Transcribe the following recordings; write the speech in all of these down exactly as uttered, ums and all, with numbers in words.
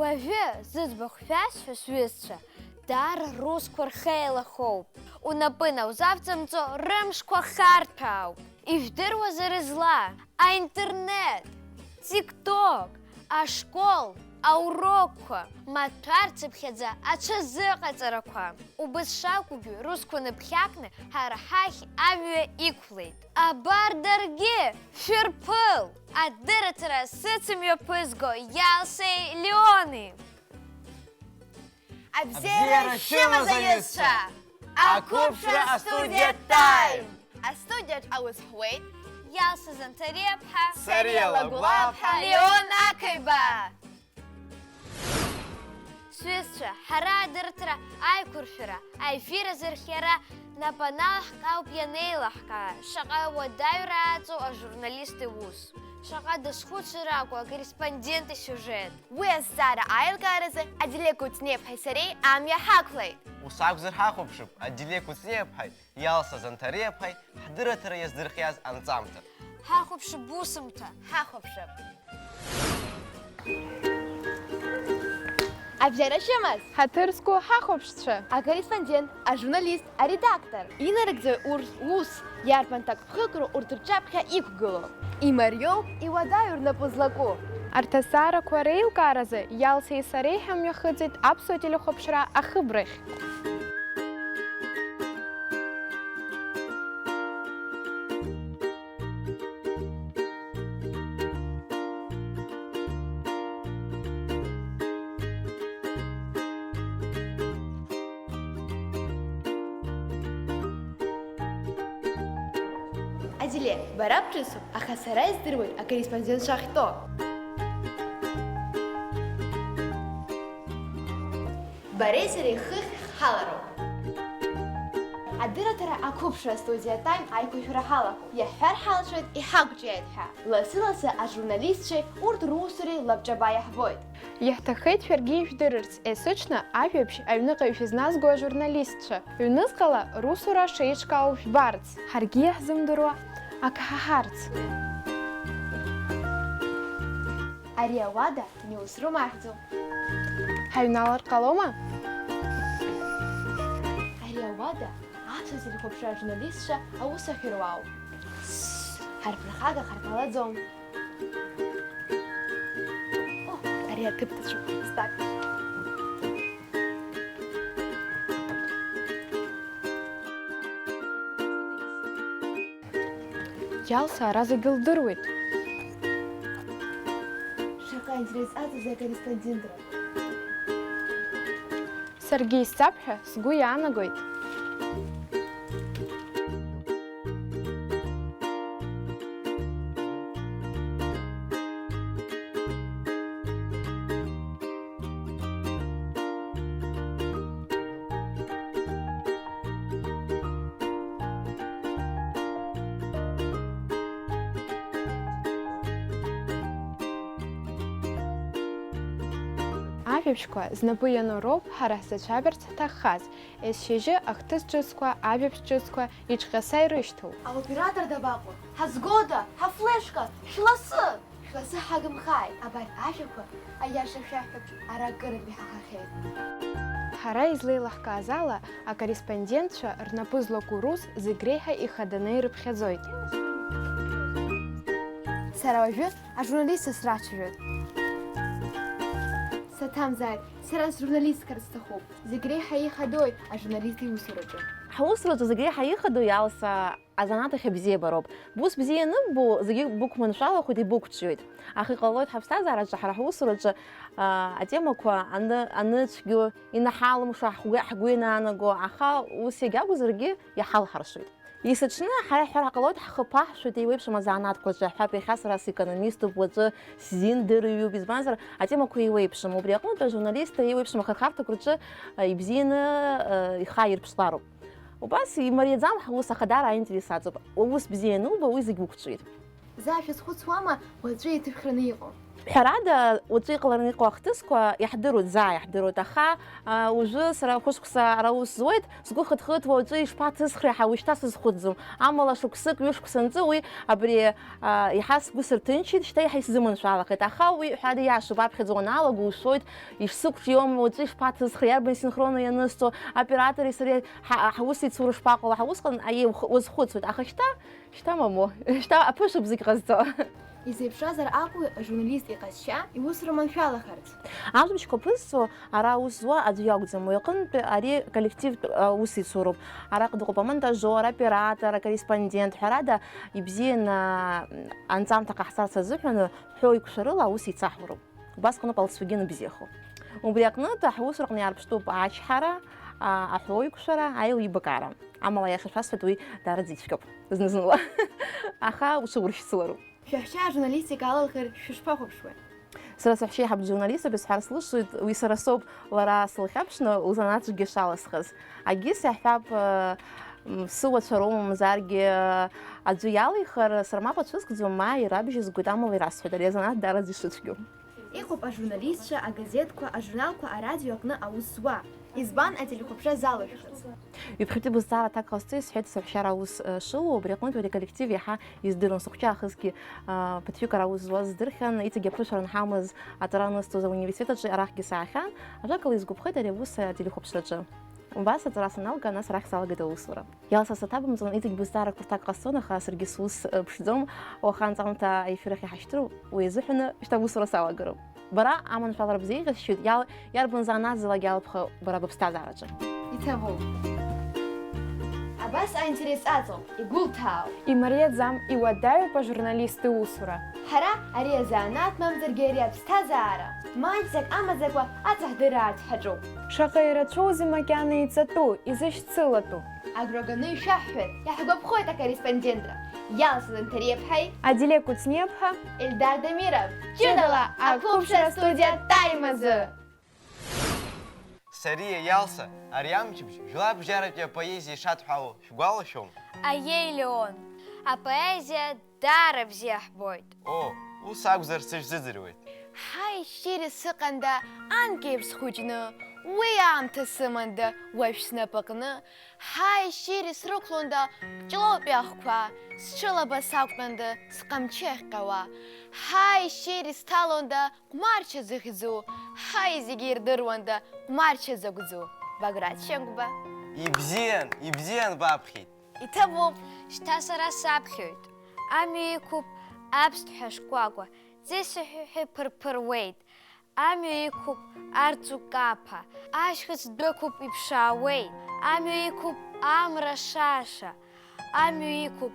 Уажәы зыӡбахә шәасҳәо, сҩызцәа, даара русқәа рхеилахоуп. Унапы наузавҵамҵо рымшқәа харҭәаауп. Ижәдыруазар изла, аинтернет, TikTok, ашкол, аурокқәа, маҭәарцыԥхьаӡа аҽазыҟаҵарақәа. Убыс шакәугьы, русқәа ныԥхьакны ҳара ҳахь амҩа иқәлеит. Абар даргьы, шәырԥыл! Адырраҭара сыцымҩаԥызго Иалсеи Леони! Абзиара шәымаз, аҩызцәа! Ақәыԥшра астудиа Time! Астудиаҿ аус ҳуеит Иалса Занҭариаԥҳа, Сариа Лагәлаԥҳа, Леон Ақаҩба! Сҩызцәа, ҳара адырраҭара аиқәыршәара, аефир азырхиара нап аналаҳк ауп ианеилаҳкаа, шаҟа уадаҩра ааҵоу ажурналист иус, шаҟа дазхәыцыр акәу акорреспондент исиужет. Уи азҵаара аилкааразы Адиле Кәыҵниаԥҳаи сареи амҩа ҳақәлеит. Ус акәзар, ҳахәаԥшып Адиле Кәыҵниаԥҳаи Иалса Занҭариаԥҳаи ҳдырраҭара иаздырхиаз анҵамҭа. Ҳахәаԥшып усумҭа. Ҳахәаԥшып. Абзиара шәымаз! Ҳаҭыр зқәу ҳахәаԥшцәа! Акорреспондент, ажурналист, аредактор. Инарыгӡои урҭ ус, иарбан ҭакԥхықәроу урҭ рҿаԥхьа иқәгылоу? Имариоу, иуадаҩу рнапы злаку? Арҭ азҵаарақәа реилкааразы Иалсеи сареи ҳамҩахыҵит аԥсуа телехәаԥшра ахыбрахь. Адиле, бара бҿыцуп, аха сара издыруеит акорреспондент шахьтәоу. Бареи сареи хыхь ҳалароуп. Адырраҭара ақәыԥшра астудиа Time аиқәыршәара ҳалахәуп. Иаҳҳәар ҳалшоит, иҳақәҿиааит ҳәа. Лассы-лассы ажурналистцәеи урҭ русуреи лабҿаба иаҳбоит. Иаҳҭаххеит шәаргьы ижәдырырц, есыҽны ажәабжь аҩныҟа ишәызназго ажурналистцәа. Ҩныҵҟала русура шеиҿкаау жәбарц. Ҳаргьы иаҳзымдыруа ак ҳаҳарц. Ари ауада Неус рымаҳәӡом. Ҳаҩналар ҟалома? Ари ауада аԥсуа телехәаԥшра ажурналистцәа аус ахьыруаау. Ҳарԥырхагахар ҟалаӡом. О, ари аҭыԥ даҽакуп, стак. Иалса ара зегьы лдыруеит. Шаҟа интерес аҵазеи акорреспондентра! Саргьы исҵап ҳәа сгәы иаанагоит. Ажәабжьқәа знапы иану роуп ҳара ҳзацәажәарц ҳҭаххаз, есшьыжьы ахҭыс ҿыцқәа, ажәабжь ҿыцқәа иҿҟьаса ирышьҭоу. Аоператор дабаҟоу? Ҳазгода? Ҳафлешка? Шәласы! Шәласы ҳагымхааит, абарҭ ажәақәа, аиаша шәаҳҳәап, ара акырынтә иҳаҳахьеит. Ҳара излеилаҳкааз ала, акорреспондентцәа рнапы злаку рус зегь реиҳа ихаданы ирыԥхьаӡоит. Сара уажәы ажурналистцәа срацәажәоит. Саҭамзааит, сара сжурналистқәа рыцҭахуп. Зегь реиҳа ихадои ажурналист иусураҿы? Ҳусураҿы зегь реиҳа ихадоу Иалса азанааҭ ахь абзиабароуп. Бус бзиа аныббо, зегьы бықәманшәалахоит, ибықәҿиоит. Аха иҟалоит ҳаԥсҭазаараҿы, ҳара ҳусураҿы, аа, атемақәа аны-, аныцәгьоу, инаҳалымшо, ҳгәы, ҳгәы ианаанаго, аха ус иагьакәзаргьы иҳалҳаршоит. Есыҽны ҳара иаҳҳәар ҟалоит, ҳхы ԥаҳшәоит еиуеиԥшым азанааҭқәа рҿы. Ҳәап, иахьа сара секономиступ, уаҵәы сзиндырҩуп. Избанзар, атемақәа еиуеиԥшым. Убри аҟынтә ажурналист еиуеиԥшым ахырхарҭақәа рҿы, а, ибзианы, а, ихы ааирԥшлароуп. Убас имариаӡам ҳус, аха даара аинтерес аҵоуп. Уаҩы ус бзиа иануба, уи зегь уқәҿиеит. Заа шәазхәыцуама уаҵәы иҭышәхраны иҟоу? Ҳәарада, уаҵәы иҟалараны иҟоу ахҭысқәа иаҳдыруеит, заа иаҳдыруеит, аха, а, уажәы сара хәышықәса ара аус зуеит, сгәы хыҭхыҭуа, уаҵәы ишԥаҭысхри ҳәа уажәшьҭа сазхәыцӡом. Амала шықәсык, ҩышықәса анҵы уи абри, а, иаҳа сгәы сырҭынчит, шьҭа иаҳа исзыманшәалахеит. Аха уи ҳәарада иашоуп, аԥхьаӡа уанаалага ушәоит, ишсықәҿиома, уаҵәы ишԥаҭысхри, иарбан синхронно ианысҵо, оператори сареи ҳа-, ҳусеицура шԥаҟало, ҳа усҟан аиеи ух-, уазхәыцуеит. Аха шьҭа Шьҭа мамоу, шьҭа аԥышәа бзиагь ҟазҵо. Изеиԥшрозар акәу ажурналист иҟазшьа иусура маншәалахарц? Ажәабжьқәа ԥызҵо ара аус зуа аӡәы иакәӡам, уи аҟынтәи ари коллективтә аус ицуроуп. Араҟа дыҟоуп амонтажиор, аоператор, акорреспондент, ҳәарада, ибзианы анҵамҭа ҟаҳҵарц азыҳәан ҳәоу еиқәшәарыла аус еицаҳуроуп. Убасҟаноуп алҵшәагьы аныбзиахо. Убри аҟнытә, ҳусураҟны иаарԥштәуп ачҳара, а, аҳәоуеиқәшәара, аилибакаара. Амала, иаша шәасҳәоит, уи даараӡа ицәгьоуп зны-зынла. Аха уҽауршьцылароуп. Шәаҳәшьа ажурналистика алалхыр шәышԥахәаԥшуеи? Сара саҳәшьа еиҳаб журналиступ, исҳәар слышоит, уи сара соуп, лара сылхьаԥшны лзанааҭ зегьы шаласхаз. Агьыс иаҳҳәап, м, сыуацәа роума, мамзаргьы аӡәы иалихыр, сара мап ацәыскӡом, ма ирабжьызгоит, амала ирасҳәоит, ари азанааҭ даараӡа ишыцәгьоу. Иҟоуп ажурналистцәа, агазеҭқәа, ажурналқәа, арадио аҟны аус зуа. Избан ателехәаԥшра залышәхыз? Ҩаԥхьатәи бызҵаара аҭак ҟасҵеит, сҳәеит, саҳәшьара аус, э, шылоу, убри аҟнытә ари аколлектив иаҳа издыруан. Сыхәҷы аахысгьы, а, ԥыҭҩык ара аус зуаз сдырхьан, иҵегьы аԥышәара анҳамаз аҵара анысҵоз ауниверситет аҿы арахьгьы саахьан. Ажәакала, исгәаԥхеит ари аус ателехәаԥшраҿы. Убас аҵара саналга, нас арахь салагеит аусура. Иалса саҭабымҵан, иҵегь бызҵаарақәа рҭак ҟасҵон, аха саргьы сус, э, ԥшӡом, уаха анҵамҭа аефир ахь иҳашьҭыр, уи азыҳәаны шьҭа аусура салагароуп. Бара аманшәалара бзеиӷьасшьоит, иал-, иарбан заанаҵалак иалԥха бара быԥсҭазаараҿы. Иҭабуп. Абас аинтерес аҵоуп, игәылҭаауп. Имариаӡам, иуадаҩуп ажурналист иусура. Ҳара ари азанааҭ мамзаргьы ари аԥсҭазаара, маҷӡак амаӡақәа аҵаҳдыраарц ҳаҿуп. Шаҟа ирацәоузеи макьана иҵатәу, изышьцылатәу? Агәра ганы ишәаҳҳәар, иаҳгәаԥхоит акорреспондентра. Иалса Занҭариаԥҳаи Адиле Кәыҵниаԥҳа Ельдар Дамиров. Ҷыдала ақәыԥшра астудиа Таймазы. Сариа, Иалса, ари амчыбжь жәларбжьаратәи апоезиа ишадҳәалоу шәгәалашәом? Аиеи, Леон, апоезиа даара бзиа ҳбоит. О, ус акәзар, сышәзыӡырҩуеит. Ҳаи, шьыри, сыҟанда анкьеиԥш схәыҷны, уи аамҭа сыманда уажә снапаҟны? Ҳаи, шьыри, срықәлонда ҷлоутәи ахқәа, сҽылаба сақәтәанда сҟамчы ахьҟьауа? Ҳаи, шьыри, сҭалонда Ҟәмарча зыхьӡу, ҳаи, зегьы ирдыруанда, Ҟәмарча закәӡу, Баграт Шьынқәба. Ибзиан, ибзиан баԥхьеит. Иҭабуп, шьҭа сара саԥхьоит. Амҩа иқәуп аԥсҭҳәа шкәакәа, ӡысҳәҳәа иԥырԥыруеит. Амҩа иқәуп арҵу каԥа, ашьхыц дәықәуп иԥшаауеит. Амҩа иқәуп амра шаша, амҩа иқәуп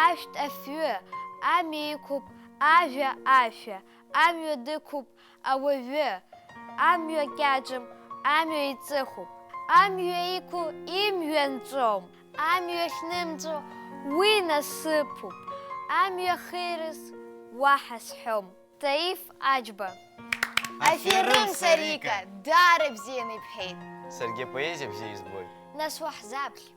ашәҭ афҩы, амҩа иқәуп ажәа ашәа. Амҩа дықәуп ауаҩы, амҩа кьаҿым, амҩа иҵыхуп, амҩа иқәу имҩа нҵәом, амҩа ахьнымҵәо уи насыԥуп, амҩа ахьирыз уаҳа сҳәом. Таиф Аџьба. Аферым, Сарика, даара бзианы ибҳәеит. Саргьы апоезиа бзиа избоит. Нас уаҳзаԥхь.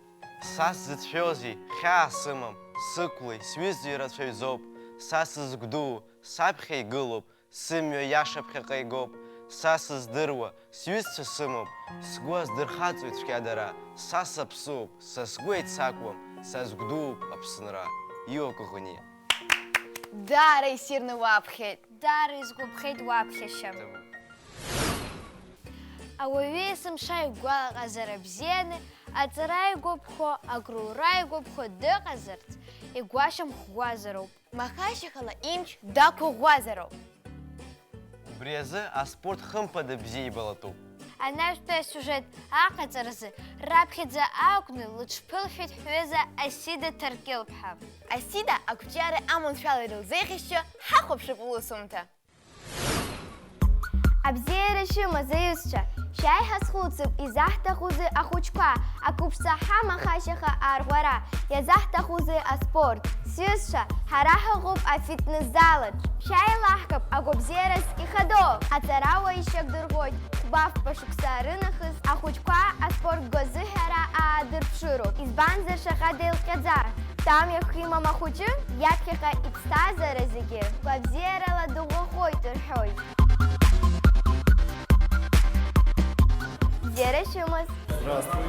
Са сзыцәшәозеи, хьаа сымам, сықәлеи, сҩызцәеи рацәаҩӡоуп, са сызгәдуу, саԥхьа игылоуп, сымҩа иаша ԥхьаҟа игоуп, са сыздыруа, сҩызцәа сымоуп, сгәы аздырхаҵоит цәгьа дара, са саԥсуп, са сгәы еицакуам, са сгәдууп Аԥсынра. Ио Кыгәниа. Даара иссирны уаԥхьеит. Даара исгәаԥхеит уаԥхьашьа. Ауаҩы есымша игәалаҟазара бзианы, аҵара игәаԥхо, агәра игәаԥхо дыҟазарц, игәашьамхгәазароуп. Маха ашьахала имч дақәыӷәӷәазароуп. Убри азы аспорт хымԥада бзиа ибалатәуп. Анаҩстәи асиужет аҟаҵаразы раԥхьаӡа акәны лыҽԥылшәеит ҳҩыза Асида Ҭаркьылԥҳа. Асида ақәҿиареи аманшәалареи лзеиӷьасшьо ҳахәаԥшып лусумҭа. Абзиара шәымаз, аҩызцәа, шәааи ҳазхәыцып, изаҳҭахузеи ахәыҷқәа, ақәыԥшцәа ҳамахашьаха арӷәӷәара, иазаҳҭахузеи аспорт? Сҩызцәа, ҳара ҳаҟоуп афитнес залаҿ. Шәааи лаҳкап агәабзиараз ихадоу! Аҵарауаҩ ишьақәдырӷәӷәоит хәба-фба шықәса рынахыс ахәыҷқәа аспорт гәазыҳәара аадырԥшыроуп, избанзар шаҟа деилҟьаӡа, Тамҩахә имам ахәыҷы иаԥхьаҟа иԥсҭазаара зегьы гәабзиарала дыӷәӷәахоит рҳәоит. Бзиара шәымаз! Здравствуй!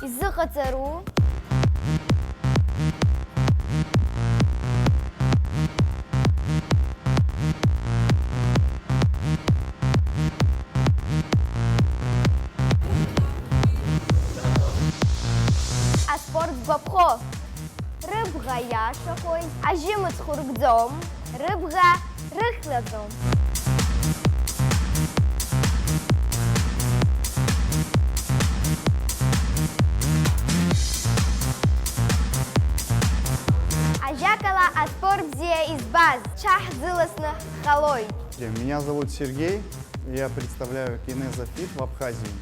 Изыҟаҵару? Аспорт згәаԥхо. Рыбӷа иашахоит, ажьы мыцхә рыгӡом, рыбӷа рыхьлаӡом. Ажәакала, аспорт бзиа избаз, ҽаҳзыласны ҳҟалоит. Меня зовут Сергей, я представляю Кинеза Фит в Абхазии.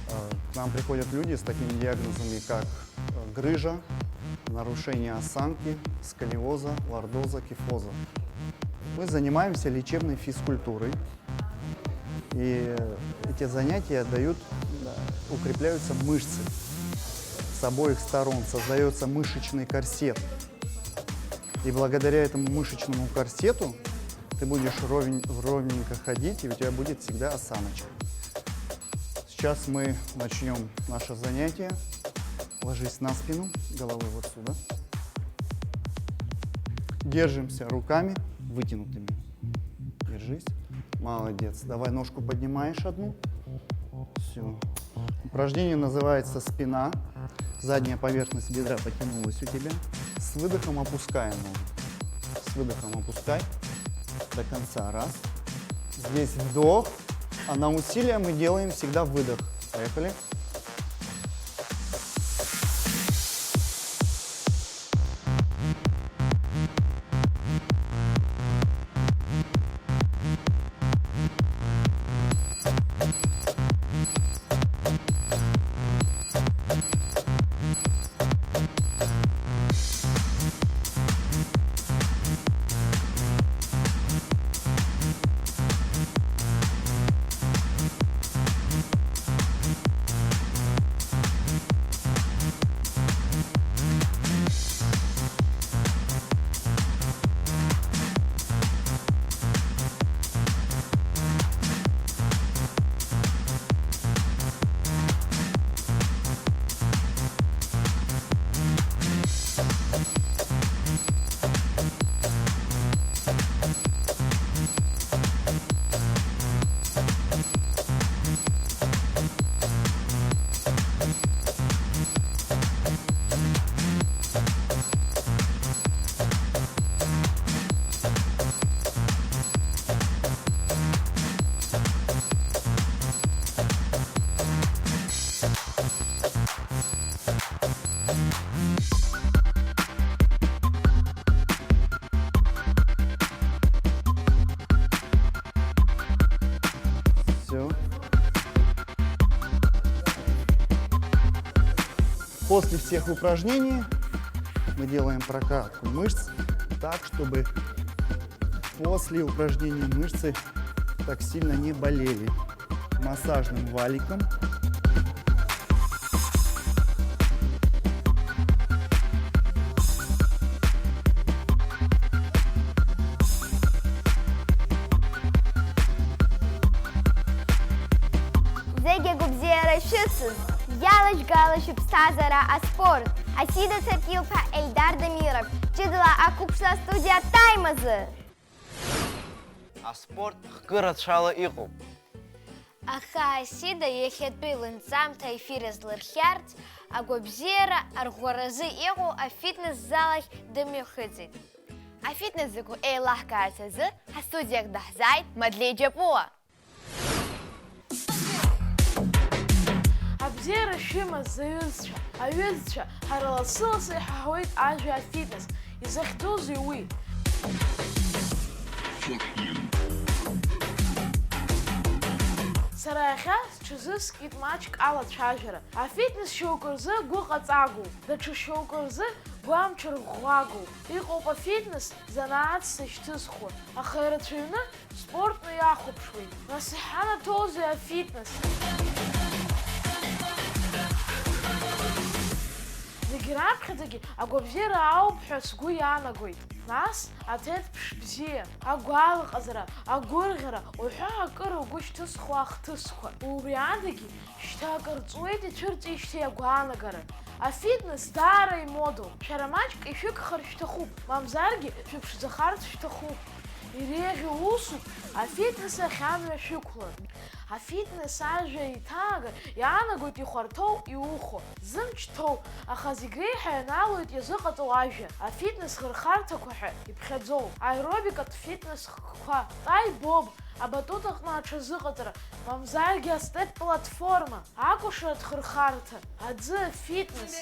Э, к нам приходят люди с такими диагнозами, как, э, грыжа, нарушение осанки, сколиоза, лордоза, кифоза. Мы занимаемся лечебной физкультурой. И эти занятия дают, э, укрепляются мышцы с обоих сторон, создаётся мышечный корсет. И благодаря этому мышечному корсету ты будешь ровень-, ровненько ходить, и у тебя будет всегда осаночка. Сейчас мы начнём наше занятие. Ложись на спину, головой вот сюда. Держимся руками вытянутыми. Держись. Молодец. Давай ножку поднимаешь одну. Всё. Упражнение называется спина. Задняя поверхность бедра потянулась у тебя. С выдохом опускаем ногу. С выдохом опускай. До конца. Раз. Здесь вдох. А на усилие мы делаем всегда выдох. Поехали. Всё. После всех упражнений мы делаем прокатку мышц так, чтобы после упражнения мышцы так сильно не болели. Массажным валиком. Зегь агәабзиара шәыцыз, иалажәгала шәыԥсҭазаара аспорт. Асида Ҭаркьыл-ԥҳа, Ельдар Дамиров, ҷыдала ақәыԥшра астудиа Time азы. Аспорт хкы рацәала иҟоуп. Аха Асида иахьатәи лынҵамҭа аефир азлырхиарц, агәабзиара арӷәӷәаразы иҟоу афитнес зал ахь дымҩахыҵит. Афитнес закәу еилаҳкаарц азы ҳастудиак даҳзааит Мадлеи Џьапуа. Абзиара шәымаз, аҩызцәа, аҩызцәа, ҳара лассы-лассы иҳаҳауеит ажәа афитнес. Изахьӡузеи уи? Сара иахьа сҽазыскит маҷк алацәажәара. Афитнес шьоукы рзы гәыҟаҵагоуп, даҽа шьоукы рзы гәамч рыӷәӷәагоуп. Иҟоуп афитнес занааҭс зышьҭызхуа, аха ирацәаҩны спортны иахәаԥшуеит. Нас иҳанаҭозеи афитнес? Зегь раԥхьаӡагьы агәабзиара ауп ҳәа сгәы иаанагоит. Нас аҭеҭԥш бзиа, агәалаҟазара, агәырӷьара уҳәа акыр угәы шьҭызхуа ахҭысқәа. Убри адагьы шьҭа акыр ҵуеит ицәырҵижьҭеи агәаанагара. Афитнес даара имодоуп. Шәара маҷк ишәыгхар шәҭахуп, мамзаргьы шәыԥшӡахарц шәҭахуп. Иреиӷьу усуп афитнес ахь амҩа шәықәлар. Афитнес ажәа иҭаага иаанагоит ихәарҭоу, иухо, зымч ҭоу, аха зегь реиҳа ианаалоит иазыҟаҵоу ажәа, афитнес хырхарҭақәа ҳәа иԥхьаӡоу, аеробикатә фитнес хкқәа, тәаи боб, абатут аҟны аҽазыҟаҵара, мамзаргьы астеп платформа, акәашаратә хырхарҭа, аӡы, афитнес.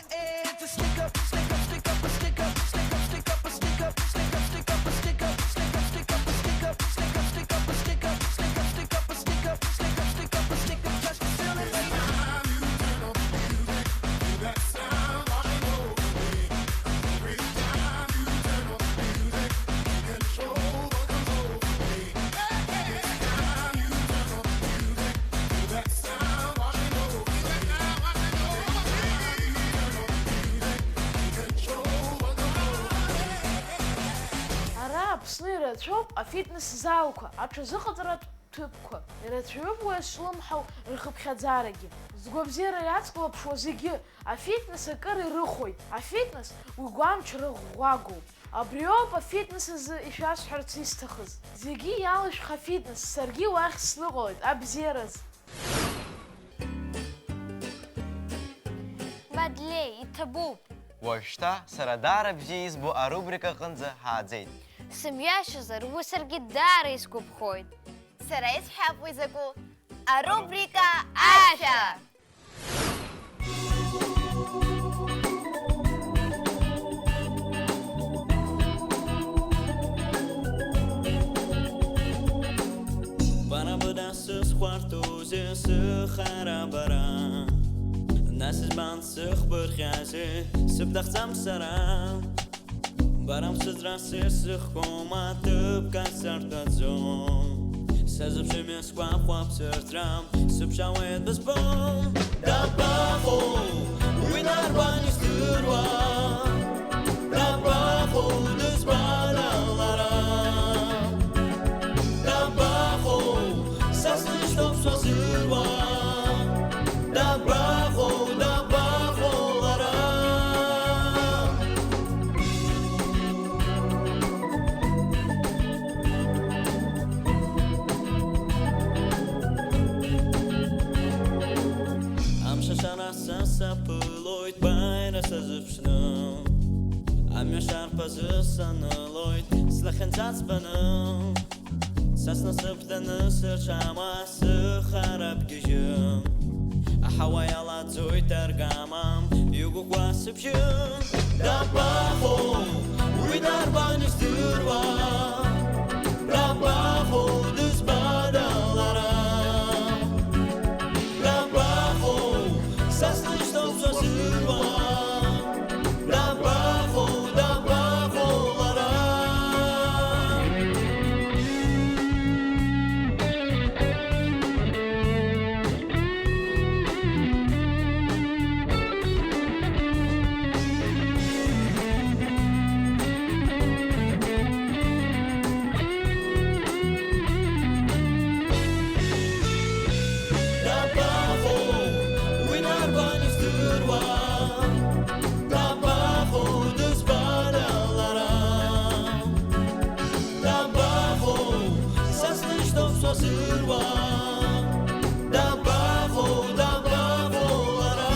Ара Аԥсны ирацәоуп афитнес залқәа, аҽазыҟаҵаратә ҭыԥқәа. Ирацәаҩуп уи азҿлымҳау рхыԥхьаӡарагьы. Згәабзиара иацклаԥшуа зегьы афитнес акыр ирыхәоит. Афитнес уи гәамч рыӷәӷәагоуп. Абриоуп афитнес азы ишәасҳәарц исҭахыз. Зегьы иалышәх афитнес, саргьы уахь сныҟәоит, абзиараз. Мадлеи, иҭабуп. Уажәшьҭа сара даара бзиа избо арубрика аҟынӡа ҳааӡеит. Сымҩашьозар, уи саргьы даара исгәаԥхоит. Сара исҳәап уи закәу. Арубрика Ашәа! Бара быда сызхәарҭоузеи сыхара бара? Нас избан сыхбырхьази сыбҭахӡам сара? Бара мсыӡра сысыхгома, ҭыԥк асырҭаӡом. Сазыԥшым, исгәаҟуа бсырҭрам, сыԥшаауеит бызбом. Дабаҟоу уи, дарбан издыруа? Дабаҟоу, дызбада лара? Дабаҟоу, са слышьҭоуп сазыруа? Дабаҟоу, дабаҟоу лара? Амш ашара са саԥылоит, бааира сазыԥшны. Амҩа шарԥазы санылоит, слахьынҵа ӡбаны. Са снасыԥ даны сыршама, сыхара бгьежьы. Аҳауа иалаӡоит аргама, игәыкуа сыбжьы. Дабаҟоу уи, дарбан издыруа? Дабаҟоу, дызбада лара? Дабаҟоу, са слышьҭоуп сазыруа? Дабаҟоу, дабаҟоу лара? Дабаҟоу уи, дарбан издыруа? Дабаҟоу, дызбада лара? Дабаҟоу, са слышьҭоуп сазыруа? Дабаҟоу, дабаҟоу лара?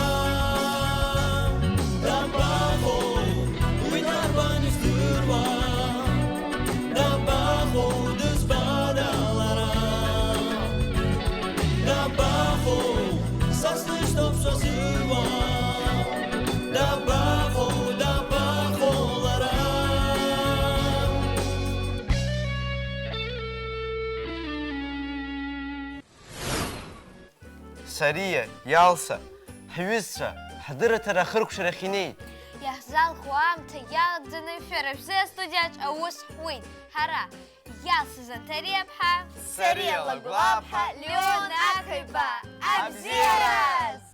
Дабаҟоу уи, дарбан издыруа? Дабаҟоу, дызбада лара? Дабаҟоу, са слышьҭоуп сазыруа? Дабаҟоу, дабаҟоу лара? Сариа, Иалса, ҳҩызцәа, ҳдырраҭара ахыркәшарахь инеит. Иаҳзалху аамҭа иалагӡаны шәара шәзы астудиаҿ аус ҳуеит ҳара, Иалса Занҭариаԥҳа, Сариа Лагәлаԥҳа, Леон Ақаҩба. Абзиараз!